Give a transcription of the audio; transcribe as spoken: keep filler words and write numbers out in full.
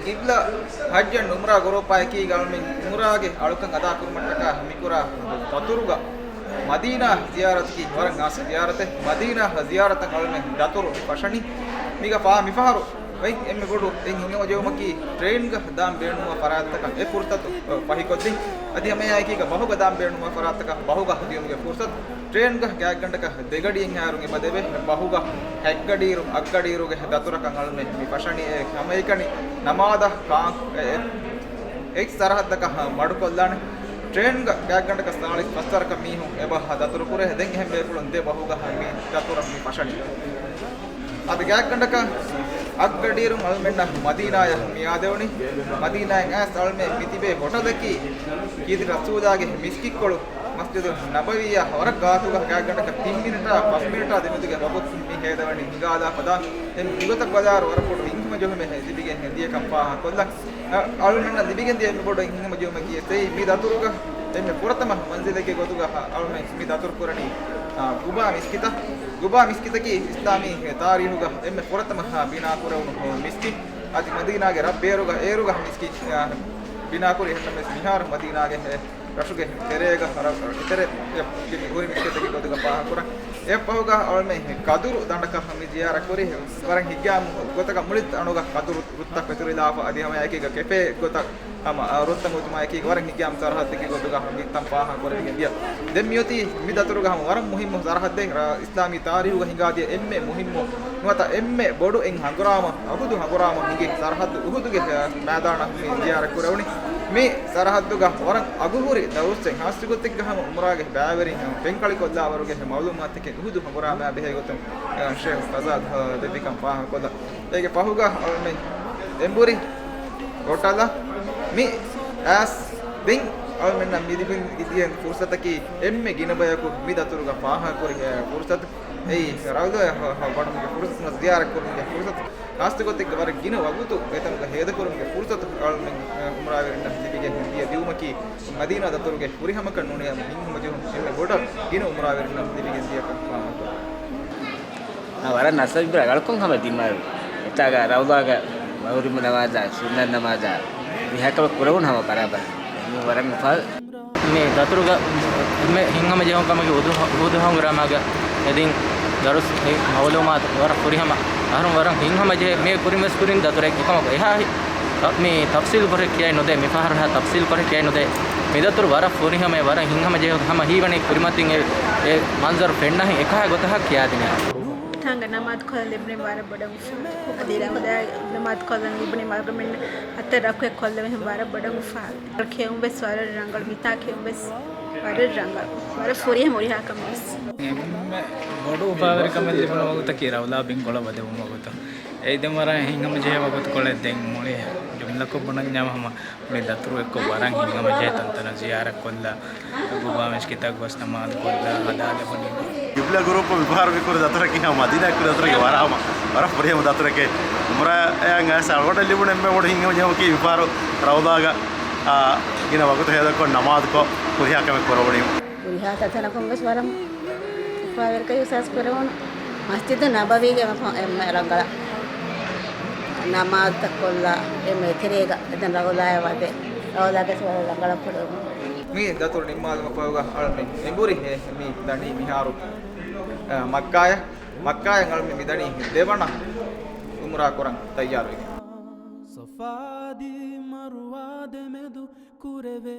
ޤިބްލާ ޙައްޖަން ޢުމްރާ ގުރޫޕާ އެކީގަ އަޅުމެން ޢުމްރާގެ އަޅުކަން އަދާކުރުމަށްޓަކާ މިކުރާ ދަތުރުގަ މަދީނާ ޒިޔާރަތަކީ ވަރަށް ޚާއްޞަ ޒިޔާރަތެއް. މަދީނާ ޒިޔާރަތަށް އަޅުމެން ދަތުރު މި ފަށަނީ. މީގަ ފާ މިފަހަރު ވެސް އެންމެ ބޮޑު އެއް ހިނގަމަޖެހުމަކީ ޓްރޭންގަ ދާން ބޭނުންވާ ފަރާތްތަކަށް އެ ފުރުސަތު ފަހިކޮށްދިން. އަދި ހަމައެއާއެކީގަ ބަހުގަ ދާން ބޭނުންވާ ފަރާތްތަކަށް ބަހުގަ ދިޔުމުގެ ފުރުސަތު. ޓްރޭންގަ ގާތްގަނޑަކަށް ދެގަޑިއެއްހާއިރު އެބަދެވޭ. ބަހުގަ ހަތްގަޑިއިރު އަށްގަޑިއިރުގެ ދަތުރަކަށް އަޅުމެން މި ފަށަނީ. އެ ހަމައެކަނި ނަމާދަށް ކާ-، އެ-، އެ-، އެއް ސަރަހައްދަކަށް މަޑުކޮށްލާނެ. ޓްރޭންގަ ގާތްގަނޑަކަށް ސާޅީސް ފަސް ވަރަކަށް މީހުން އެބަ ދަތުރުކުރޭ. ދެން އެހެން ބޭފުޅުން ދެ ބަހުގަ މި ދަތުރަށް މި ފަށަނީ. އަދި ގާތްގަނޑަކަށް އަށްގަޑިއިރުން އަޅުމެންނަށް މަދީނާޔަށް މިއާދެވުނީ. މަދީނާޔަށް އައިސް އަޅުމެން މިތިބޭ ހޮޓަލަކީ ކީރިތި ރަސޫލާގެ މިސްކިތްކޮޅު މަސްޖިދު ނަބަވީއާ ވަރަށް ގާތުގަ ގާތްގަނޑަކަށް ތިން މިނެޓާ ފަސް މިނެޓާ ދެމެދުގެ ވަގުތު މި ހޭދަވަނީ ހިނގާލާފަ ދާން. ދެން މިގޮތަށް ބަލާއިރު ވަރަށް ބޮޑު ހިނގަމަޖެހުމެއް ލިބިގެން ދިޔަ ކަން ފާހަގަކޮށްލަން. އަ، އަޅުމެންނަށް ލިބިގެންދިޔަ އެންމެ ބޮޑު ހިނގަމަޖެހުމަކީ އެއީ މި ދަތުރުގަ އެންމެ ފުރަތަމަ މަންޒިލެއްގެ ގޮތުގަ އަޅުމެން މި ދަތުރު ކުރަނީ، އާ، ގުބާ މިސްކިތަށް. ގުބާ މިސްކިތަކީ އިސްލާމީ ތާރީހުގަ އެންމެ ފުރަތަމަ ބިނާ ކުރެވުނު މިސްކިތް. އަދި މަދީނާގެ ރަށް ބޭރުގަ އޭރުގަ މިސްކިތް، އާ، ބިނާކުރި. އެހެންނަމަވެސް މިހާރު މަދީނާގެ ރަށުގެ ތެރޭގަ ރަށް ތެރޭ ހުރި މިސްކިތެއްގެ ގޮތުގަ ފާހަގަކުރަން. އެއަށްފަހުގަ އަޅުމެން ކަދުރު ދަނޑަކަށް މި ޒިޔާރަތް ކުރި. ވަރަށް ހިތްގައިމު ގޮތަކަށް މުޅި ތަނުގަ ކަދުރު ރުއްތައް ފެތުރިލާފަ އަދި ހަމައެކީގަ ކެފޭ ގޮތަށް ހަމަ، އާ، ރުއްތައް އޮތުމާއެކީގަ ވަރަށް ހިތްގައިމު ސަރަހައްދެއްގެ ގޮތުގަ މިތަން ފާހަގަކުރެވިގެން ދިޔަ. ދެން މިއޮތީ މި ދަތުރުގަ ހަމަ ވަރަށް މުހިއްމު ސަރަހައްދެއް، ރ-، އިސްލާމީ ތާރީހުގަ ހިނގާދިޔަ އެންމެ މުހިއްމު ނުވަތަ އެންމެ ބޮޑު އެއް ހަނގުރާމަ، އުހުދު ހަނގުރާމަ ހިނގި ސަރަހައްދު އުހުދުގެ މައިދާނަށް މި ޒިޔާރަތް ކުރެވުނީ. މި ސަރަހައްދުގަ ވަރަށް އަގުހުރި ދަރުސްތައް ހާއްސަގޮތެއްގަ ހަމަ އުމްރާގެ ބައިވެރިން ފެންކަޅިކޮށްލާވަރުގެ މައުލޫމާތުތަކެއް އުހުދު ހަނގުރާމައާ ބެހޭ ގޮތުން ޝޭޚް ފަޒާދް ދެއްވިކަން ފާހަގަކޮށްލަން. އޭގެ ފަހުގަ އަޅުމެން އެނބުރި ހޮޓަލަށް މި އައިސް ދެން އަޅުމެންނަށް މި ލިބިގެން ދިޔަ ފުރުސަތަކީ އެންމެ ގިނަ ބަޔަކު މި ދަތުރުގަ ފާހަގަކުރި ފުރުސަތު. އެއީ ރައުޟާ ވަޑުމުގެ ފުރުސަތު، ޒިޔާރަތް ކުރުމުގެ ފުރުސަތު، ޚާއްޞަގޮތެއްގެ ވަރަށް ގިނަ ވަގުތު އެތަނުގަ ހޭދަކުރުމުގެ ފުރުސަތު އަޅުމެން އުމްރާވެރިންނަށް ލިބިގެން ދިޔަ ދިއުމަކީ މަދީނާ ދަތުރުގެ ފުރިހަމަކަށް ނޫނީ ހިތްހަމަޖެހުން އެންމެ ބޮޑަށް ގިނަ އުމްރާވެރިންނަށް ލިބިގެން ދިޔަކަން ފާހަގަކުރަން. އާ، ވަރަށް ނަސަބު ރަނގަޅުކޮށް ހަމަ ދިމާވި. އެތާގަ ރައުޟާގަ މަޣްރިބު ނަމާދާ، ސުންނަތް ނަމާދާ މިހާކަމަށް ކުރެވުނު ހަމަ ބަރާބަރަށް. މި ވަރަށް އުފާވެ. މި ދަތުރުގަ އެންމެ ހިތްހަމަޖެހުން ކަމަކީ އުހުދު، އުހުދު ހަނގުރާމާގަ އެދިން ދަރުސް މައުލޫމާތު ވަރަށް ފުރިހަމަ، އަހަރުން ވަރަށް ހިތްހަމަޖެހޭ. މި ކުރިން ވެސް ކުރިން ދަތުރެއް އެކަމަކު އެހާ ހި-، މި ތަފްސީލު ކޮށެއް ކިޔައި ނުދޭ، މި ފަހަރު ހާ ތަފްސީލު ކޮށެއް ކިޔައި ނުދޭ. މި ދަތުރު ވަރަށް ފުރިހަމައެއް، ވަރަށް ހިތްހަމަޖެހޭ. ހަމަ ހީވަނީ ކުރިމަތިން އެ، އެ މަންޒަރު ފެންނަހެން އެކަހަ ގޮތަކަށް ކިޔާދިނީ. ތާނގަ ނަމާދު ކޮށްލަން ލިބުނީ ވަރަށް ބޮޑަށް އުފާވެރި. އަދި ރައުޟާ ނަމާދު ކޮށްލަން ލިބުނީ މަގްރިބު އަތަށް ރަކުޢަތް ކޮށްލެވި ހެން ވަރަށް ބޮޑަށް އުފާވެރި. ކެއުން ވެސް ވަރަށް ރަނގަޅު، މިތާ ކެއުން ވެސް ވަރަށް ރަނގަޅު. ވަރަށް ފުރިހަމަ ހުރިހާ ކަމެއް ވެސް. އެންމެ ބޮޑު އުފާވެރިކަމެއް ލިބުނު ވަގުތަކީ ރައުޟާ ބިން ކޮޅަށް ވަދެވުނު ވަގުތު. އެއީ ދެން ވަރަށް ހިތްހަމަޖެހޭ ވަގުތުކޮޅެއް. ދެން މުޅި ޖުމްލަކޮށް ބުނަންޏާ ހަމަ މި ދަތުރު އެއްކޮށް ވަރަށް ހިތްހަމަޖެހޭ ތަންތަނަށް ޒިޔާރަތް ކޮށްލާ، ގުބާ މިސްކިތަށް ގޮސް ނަމާދު ކޮށްލާ ހަދާލެވުނީ. ޤިބްލާ ގުރޫޕު މިފަހަރު މިކުރި ދަތުރަކީ ހަމަ މަދީނާއަށް ކުރި ދަތުރަކީ ވަރަށް ހަމަ، ވަރަށް ފުރިހަމަ ދަތުރެކޭ. އުމްރާއަށް އައިސް އަޅުގަނޑަށް ލިބުނު އެންމެ ބޮޑު ހިތްހަމަޖެހުމަކީ މިފަހަރު ރައުޟާގަ، އާ، ގިނަ ވަގުތު ހޭދަކޮށް ނަމާދުކޮށް ހުރިހާ ކަމެއް ކުރެވުނީ. ހުރިހާ ތަންތަނަކުން ވެސް ވަރަށް އުފާވެރިކަން އިޙްސާސް ކުރެވުނު. މަސްޖިދު ނަބަވީގެ އެންމެ ރަނގަޅަށް ނަމާދުތައް ކޮށްލާ، އެންމެ ތެރޭގަ އެދެން ރައުޟާއަށް ވަދެ، ރައުޟާގަސް ވަރަށް ރަނގަޅަށް ކުރެވުނު. މި ދަތުރު ނިންމާލުމަށްފަހުގަ އަޅުމެން އެނބުރި މި ދަނީ މިހާރު، އަ، މައްކާޔަށް، މައްކާޔަށް އަޅުމެން މި ދަނީ ދެވަނަ އުމްރާ ކުރަން ތައްޔާރުވެގެން. ޞަފާ އަދި މަރުވާ ދެމެދު ކުރެވޭ